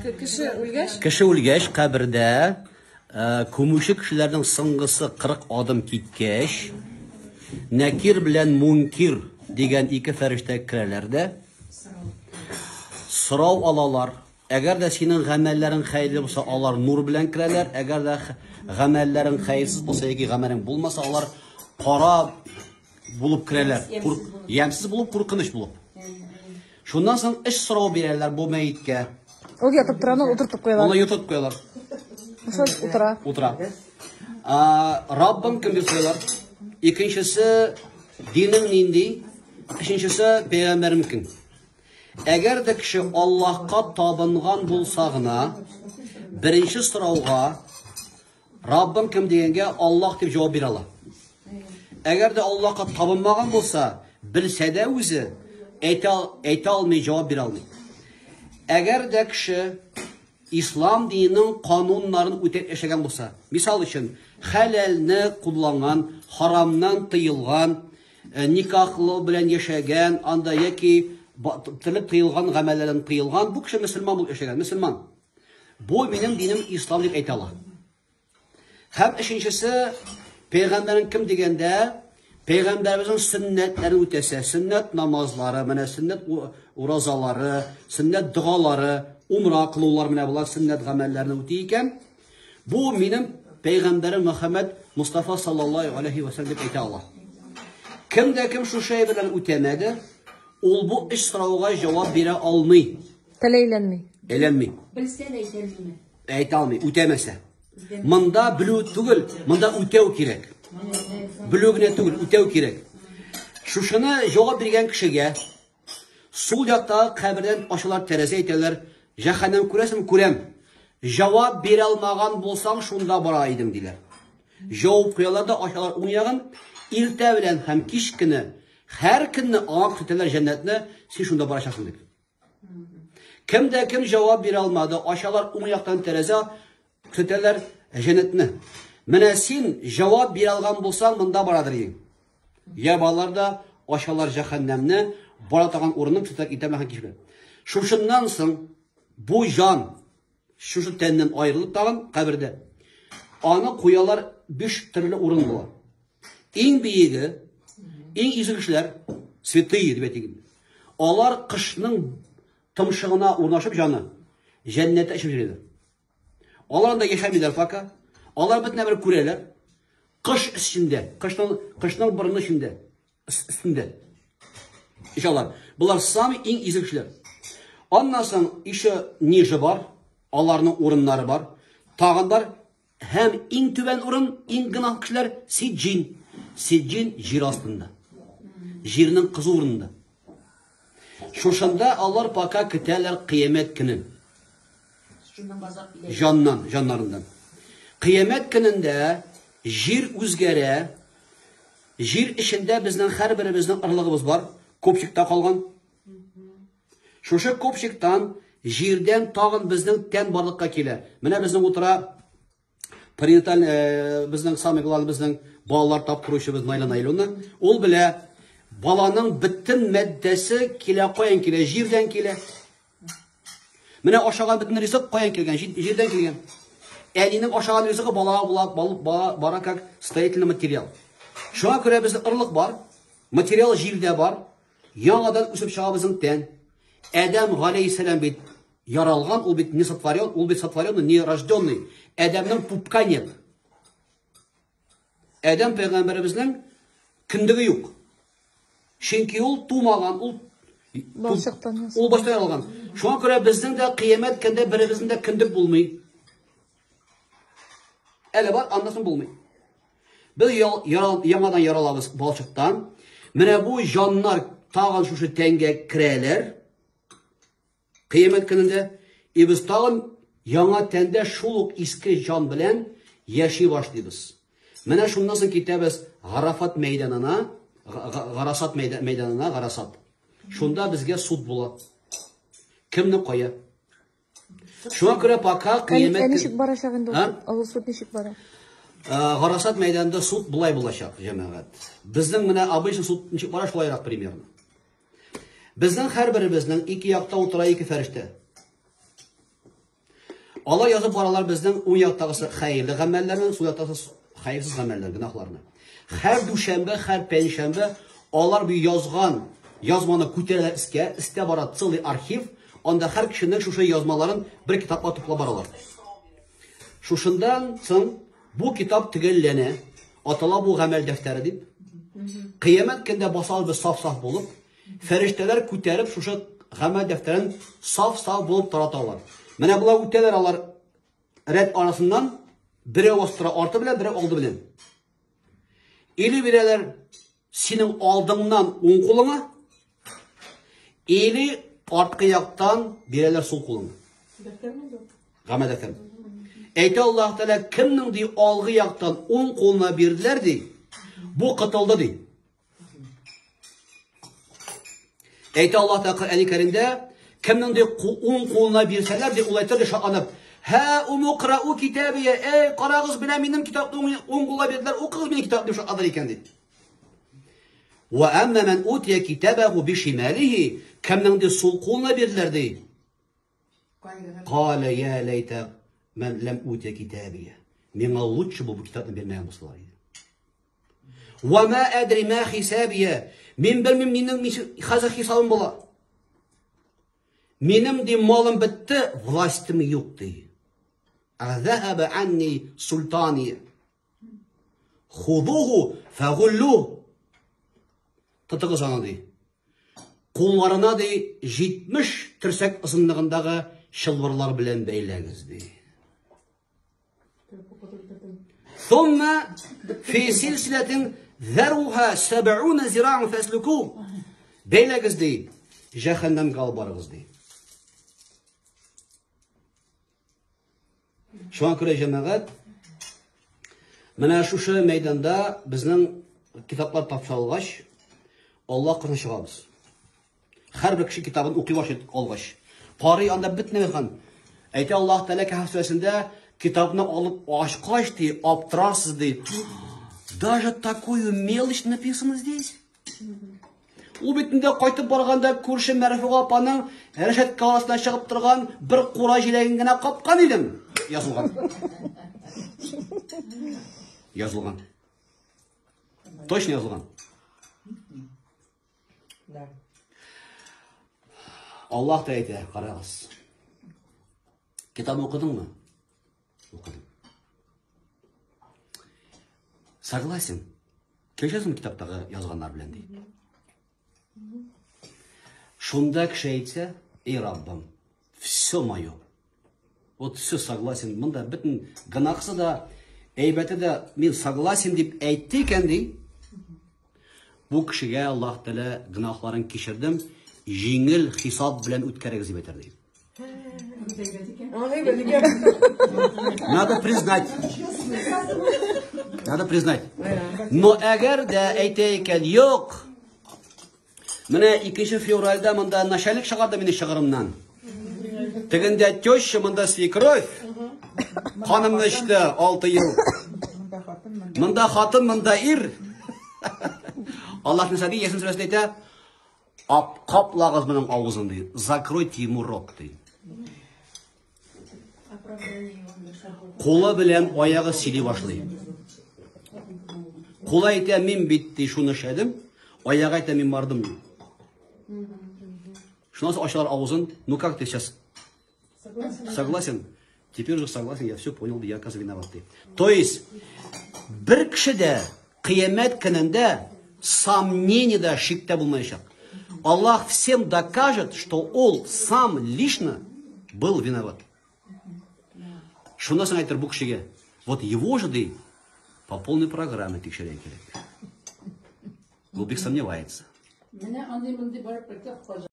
Кеше үлгәч? Кеше үлгәч, кабердә күмүче кешеләрнең соңгысы 40 адым киткәч, Нәкир белән Мункир дигән ике фәрештә керәләр дә, сорау алалар. Әгәр дә синең гамәлләрең хәерле булса, алар нур белән керәләр. Әгәр дә гамәлләрең хәерсез булса яки гамәлең булмаса, алар кара булып керәләр. Ямьсез булып, куркыныч булып. Шуннан соң эш сорау бирәләр бу мәеткә. Ул ятып тора, аны утыртып куялар. Аны ятып куялар. Шул утыра. Утыра. Раббым кем дип сорыйлар. Икенчесе динең нинди? Өченчесе пәйгамбәрем кем? Әгәр дә кеше Аллаһка табынган булса гына, беренче сорауга Раббым кем дигәнгә Аллаһ дип җавап бирә ала. Әгәр дә Аллаһка табынмаган булса, белсә дә үзе әйтә, әйтә алмый, җавап бирә алмый. Әгәр дә кеше ислам диненең кануннарын үтәп яшәгән булса, мисал өчен, хәләлне кулланган, харамнан тыелган, э, никахлы белән яшәгән, анда яки төрле тыелган гамәлләрдән тыелган, бу кеше мөселман булып яшәгән, мөселман. Бу минем динем ислам дип әйтә ала. Һәм өченчесе, пәйгамбәрең кем дигәндә, пәйгамбәребезнең сөннәтләрен үтәсә, сөннәт намазлары, менә сөннәт уразалары, сөннәт догалары, умра кылулар менә болар сөннәт гамәлләрне үти икән, бу минем пәйгамбәрем Мөхәммәд Мустафа саллаллаһу алейхи ва сәлләм дип әйтә ала. Кем дә кем шушы әйберләрне үтәмәде, ул бу өч сорауга җавап бирә алмый. Тел әйләнми. Әйләнми. Белсә дә әйтә алмыймы? Әйтә алмый, үтәмәсә. Монда белү түгел, монда үтәү кирәк. Белү генә түгел, үтәү кирәк. Шушыны җавап биргән кешегә сул яктагы кабердән ачалар тәрәзә әйтәләр, җәһәннәм күрәсеңме? Күрәм. Җавап бирә алмаган булсаң, шунда бара идең, диләр. Җавап куялар да ачалар уң ягын, иртә белән һәм кич көне һәр көнне аңа көтәләр җәннәтне, син шунда барачаксың дип. Кем дә кем җавап бирә алмады, ачалар уң яктан тәрәзә, көтәләр җәннәтне. Менә син җавап бирә алган булсаң, монда барадыр идең. Я балалар да ачалар җәһәннәмне, бара торган урынын көтәләр иртә белән һәм кич белән. Шушыннан соң бу җан шушы тәннән аерылып тагын кабердә. Аны куялар биш төрле урын була. Иң биеге, иң изге кешеләр, святые дип әйтик инде. Алар кышның томшыгына урнашып җаны җәннәттә эчеп йөриләр. Алар анда яшәмиләр пока. Алар бөтен бер күрәләр. Кыш эчендә, кышның кышның борыны эчендә, өстендә. Ишалар. Болар самый иң изге кешеләр. Аннан соң еще ниже бар, аларның урыннары бар. Тагын бар Һәм иң түбән урын, иң гөнаһ кешеләр Сиджин. Сиджин җир астында. Җирнең кызу урынында. Шушында алар пока көтәләр кыямәт көнен. Җаннан, җаннарыннан. Кыямәт көнендә җир үзгәрә. Җир эчендә безнең һәрберебезнең ырлыгыбыз бар, копчикта калган. Шушы копчиктан, җирдән тагын безнең тән барлыкка килә. Менә безнең утыра перинаталь э, безнең самый главный безнең балалар тапкыручыбыз Найла Найловна. Ул белә, баланың бөтен матдәсе килә каян килә? Җирдән килә. Менә ашаган бөтен ризык каян килгән? Җирдән килгән. Әнинең ашаган ризыгы балага була, бала бара как строительный материал. Шуңа күрә безнең ырлык бар, материал җирдә бар. Яңадан үсеп чыга безнең тән. Адәм галәйһиссәлам бит яралган, ул бит не сотворен, ул бит сотворенный, не рожденный. Адәмнең пупка нет. Адәм пәйгамбәребезнең кендеге юк. Чөнки ул тумаган, ул Балчыктан Ул башта яралган. Шуңа күрә безнең дә кыямәт көндә беребезнең дә кендек булмый. Әле бар, аннан соң булмый. Без яңадан яралабыз балчыктан. Менә бу җаннар тагын шушы тәнгә керәләр. Кыямәт көнендә и без тагын яңа тәндә шул ук иске җан белән яши башлыйбыз. Менә шуннан соң китәбез Гарафат мәйданына, Гарасат мәйданына, Гарасат. Шунда безгә суд була. Кемне кая? Шуңа күрә пока кыямәт... Ә ничек барачак инде ул суд? Ул суд ничек бара? Гарасат мәйданында суд болай булачак, җәмәгать. Безнең менә обычный суд ничек бара, шулайрак примерно. Безнең һәрберебезнең ике якта утыра ике фәрештә. Алар язып баралар безнең уң яктагысы хәерле гамәлләрне, сул яктагысы хәерсез гамәлләр, гөнаһларны. Һәр дүшәмбе, һәр пәншәмбе алар бу язган язманы күтәрәләр өскә, өстә бара целый архив, анда һәр кешенең шушы язмаларын бер китапка туплап баралар. Шушындан соң бу китап төгәлләнә, атала бу гамәл дәфтәре дип. Кыямәт көндә басабыз без саф-саф булып, фәрештәләр күтәреп шушы гамәл дәфтәрен саф-саф булып тараталар. Менә болар үтәләр алар рәт арасыннан, берәү бастыра арты белән, берәү алды белән. Или бирәләр синең алдыңнан уң кулыңа, или арткы яктан бирәләр сул кулыңа. Гамәл дәфтәре. Әйтә Аллаһ Тәгалә, кемнең ди алгы яктан уң кулына бирделәр ди, бу кытылды ди. Әйтә Аллаһ Тәгалә Коръәни Кәримдә, кемнең ди уң кулына бирсәләр ди, ул әйтер ди шатланып, Һә умукрау китабия, эй, карагыз, менә минем китапны уң кулга бирделәр, укыгыз минем китапны дип шатланыр икән ди. Ва әмма ман утия китабаху бишималихи, кемнең ди сул кулына бирделәр ди. Калә я ләйтә ман ләм утия китабия. Миңа лучше бу китапны бирмәгән булсалар иде. Ва ма адри ма хисабия. Мин белмим минем хәзер хисабым була. Минем ди малым бетте, властем юк ди. Захаба анни султани. Худуху фагуллу. Тотыгыз аны ди. Кулларына ди 70 терсәк озынлыгындагы чылбырлар белән бәйләгез ди. Thumma fi silsilatin dharuha 70 zira'an fasluku. Бәйләгез ди, җәһәннәмгә алып барыгыз ди. Шуңа күрә җәмәгать менә шушы мәйданда безнең китаплар тапшырылгач, Аллаһ кырына чыгабыз. Һәрбер кеше китабын укый башлый алгач. Карый анда бөтен язган. Әйтә Аллаһ Тәгалә Кәһф сүрәсендә китапны алып ачкач ди, аптырарсыз ди. Даже такую мелочь написано здесь. Ул бит инде кайтып барганда күрше Мәрфуга апаның рәшәткә арасына чыгып торган бер кура җиләген генә капкан идем. Язылган. Язылган. Точно язылган. Да. Аллаһ та әйтә, карагыз. Китап укыдыңмы? Укыдым. Согласен. Килешәсеңме китаптагы язганнар белән ди. Шунда кеше әйтсә, эй Раббым, все мое. Вот все согласен. Монда бөтен гынахсы да, әйбәте дә мин согласен дип әйтте икән ди. Бу кешегә Аллаһ Тәгалә гынахларын кичердем, җиңел хисап белән үткәрегез дип әйтер ди. Надо признать. Надо признать. Но әгәр дә әйтә икән, юк, Менә 2 февральдә монда начальник чыгарды мине чыгырымнан. Тегендә теща, монда свекровь. Канымны эчте 6 ел. Монда хатын, монда ир. Аллаһ нәрсә ди? Ясин сүрәсендә әйтә, ап каплагыз моның авызын ди. Закройте ему рот ди. Кулы белән аягы сөйли башлый. Кулы әйтә, мин бит ди, шуны эшләдем. Аягы әйтә, мин бардым ди. Шуннан соң ачалар авызын. Ну как ты сейчас? Согласен? Теперь уже согласен, я все понял, я, оказывается, виноват. Ди. То есть, бер кеше дә кыямәт көнендә сомнение да, шик тә булмаячак. Аллаһ всем докажет, что ул сам лично был виноват. Шуннан соң әйтер бу кешегә, вот его же ди, по полной программе тикшерергә кирәк. Ул бик сомневается. Менә андый-мондый барып кайтсак,